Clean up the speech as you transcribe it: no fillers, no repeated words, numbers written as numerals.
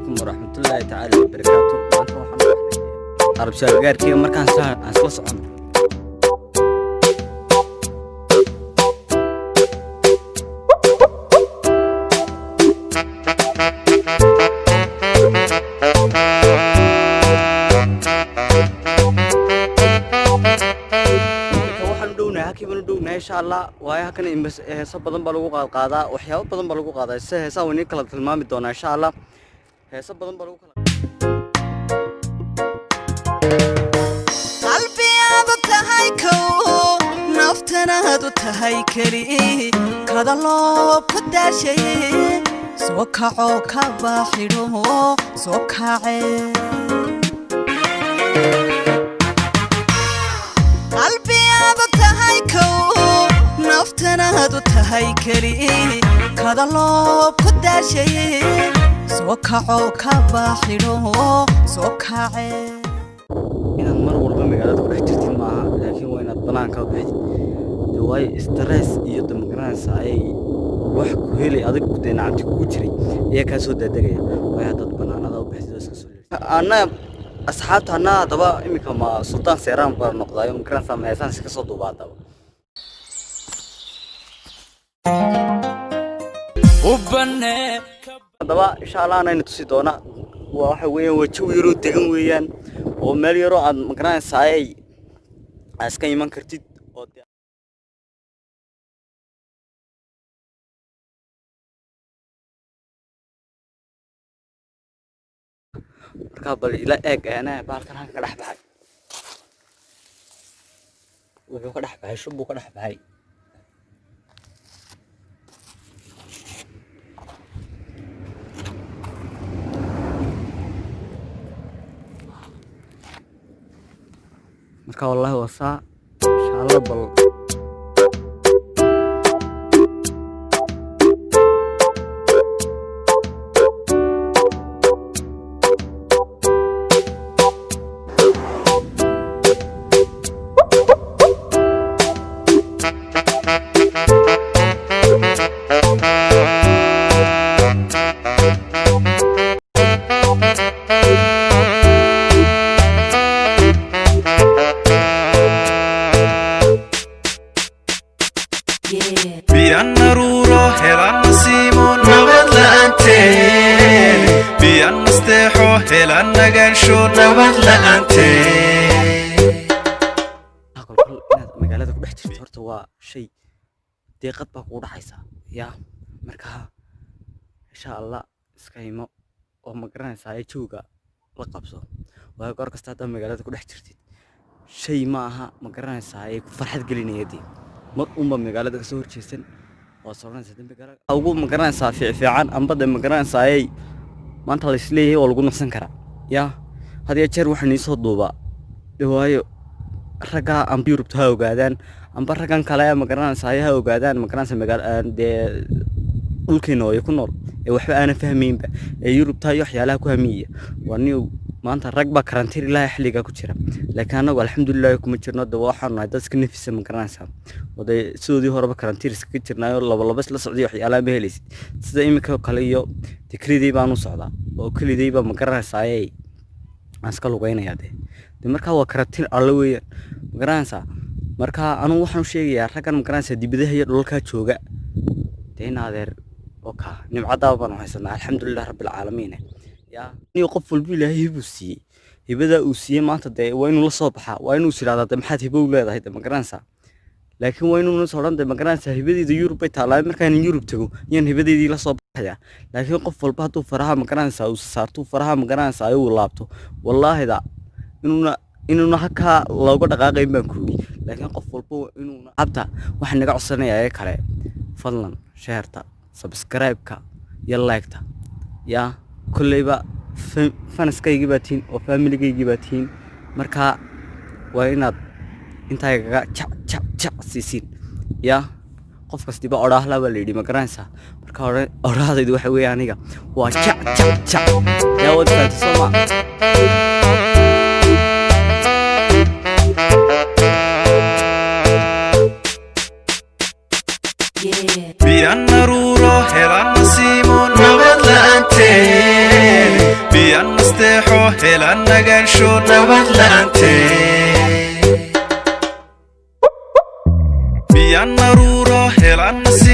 Calaykum waraxmatullaahi tacaala wabarakaatu. Maanta waxaan u baxnay Arabshaagaarkeyga markaan aan isla socono. Marka waxaan u dhownahay, halkii baan u dhownahay, insha Allah. Waayo, halkan heeso badan baa lagu qaadqaadaa, waxyaabo badan baa lagu qaadaa. Se heesaha waan idiin kala tilmaami doonaa, insha Allah. Heeso badan baa lagu kala Qalbiyaadu tahay kow, naftanaadu tahay keli, kadaloo ku daashay, soo kaco, ka baaxidho, soo kace. Qalbiyaadu tahay kow, naftanaadu tahay keli, kadaloo ku daashay, soo kaco, ka baaxidho, soo kace. Inaad mar walba magaalada ku dhex jirtid maaha, laakiin waa inaad banaanka u baxdid de. Waayo, stress iyo de magaranaysa ayay wax ku helay adig dee nacamti kugu jiray ayaa kaa soo daadegaya. Waayo, haddaad banaanada u baxdid oo iska soo anna asxaabta anna haddaba iminka ma Sultaan Seeraan baa noqdaayo, magaranaysa, ma heesaan iska soo duubaa haddaba. Haddaba insha Allah anayna tusi doona. Waa waxa weeyaan, waa jawi yaroo degan weeyaan, oo meel yaroo aad magaranaysa ayay aad iska iman kartid oo dee. Markaa bal ila eeg eene bahalkan halkan ka dhex baxay, wuxuu ka dhex baxay, shub buu ka dhex baxay. Marka wallahi waa saa, insha Allah. Bal Biyan naruuro helaan nasiimo nabad la'aanteen, biyan nasteexo helaan nagaansho nabad la'aanteen. Kolkol inaad magaalada ku dhex jirto horta waa shay deeqad baa kugu dhacaysa yaa. Marka insha Allah iska imo oo ma garanaysaa ee jawiga la qabso. Waayo, goor kasta haddaad magaalada ku dhex jirtid, shay ma aha, ma garanaysaa, ee ku farxad gelinaya dee. Mar unba magaalada kasoo horjeesan waa soconaysaa dembi gala ugu, ma garanaysaa, fiican amba de, ma garanaysaa, ay maanta la isleeyahay waa lagu naqsan karaa yaa. Had iyo jeer waxaan iisoo duubaa de, waayo raggaa amba Yurubta ha ogaadaan, amba raggan kale, ma garanaysaa, ha ogaadaan, ma garanaysaa, magaal dee dhulkeena hooyo ku nool ee waxba aanan fahmaynba ee Yurubta iyo waxyaalaha ku hamiyaya. Waa nin maanta rag baa karantiin ilaahay xilligaa ku jira, laakiin annagu alxamdulillahi kuma jirno de. Waxaanu nahay dad iska nafisa, ma garanaysaa, oo dee sidoodii horeba karantiin iskaga jirnaayo, laba laba isla socday waxyaalaha ma helaysid. Sida iminka oo kale iyo dee kelidey baan u socdaa oo kelidey baa, ma garanaysaa, aan iska lugeynayaa de. Markaa waa karantiin alle weeyaan, ma garanaysaa. Marka anugu waxaan u sheegayaa raggan, ma garanaysaa, dibadaha iyo dhulalkaa jooga dee, in adeer oo kaa nimcadaaba baanu haysanaa, alxamdulilah rabbilcaalamiin yaa. Niyo qof walba Ilaahay hibuu siiyey, hibadaa uu siiyey maanta dee waa inuu la soo baxaa, waa inuu is yidhahdaa de maxaad hibo u leedahay de, ma garanaysaa. Laakiin waa inuuna soo odhan de, ma garanaysaa, hibadeeda Yurub bay taallaa, markaan Yurub tago ayaan hibadeedii la soo baxaya. Laakiin qof walba hadduu faraha, ma garanaysaa, uu saartuu faraha, ma garanaysaa, uu laabto, wallaahida inuuna halkaa looga dhaqaaqayn baan ku yidhi. Laakiin qof walba waa inuuna abta waxaan naga codsanayaa ee kale, fadlan share-ta, subscribe-ka iyo like-ta yaa. Kolleyba fans-kaygii baa tihiin oo family-gaygii baa tihiin. Marka waa inaad intaa igaga jac jac jac siisiin yaa. Qof kastiba odhaahla baa la yidhi, ma garanaysaa. Marka odhaahdaydu waxa weeye aniga waa jac jac jac yaa. Waad fahamtay soo ma? Biyan naruuro helaan nasiimo nabad la'aanteen, hela nagaansho nabad la'aanteed. Biyan naruuro hela nasiimo.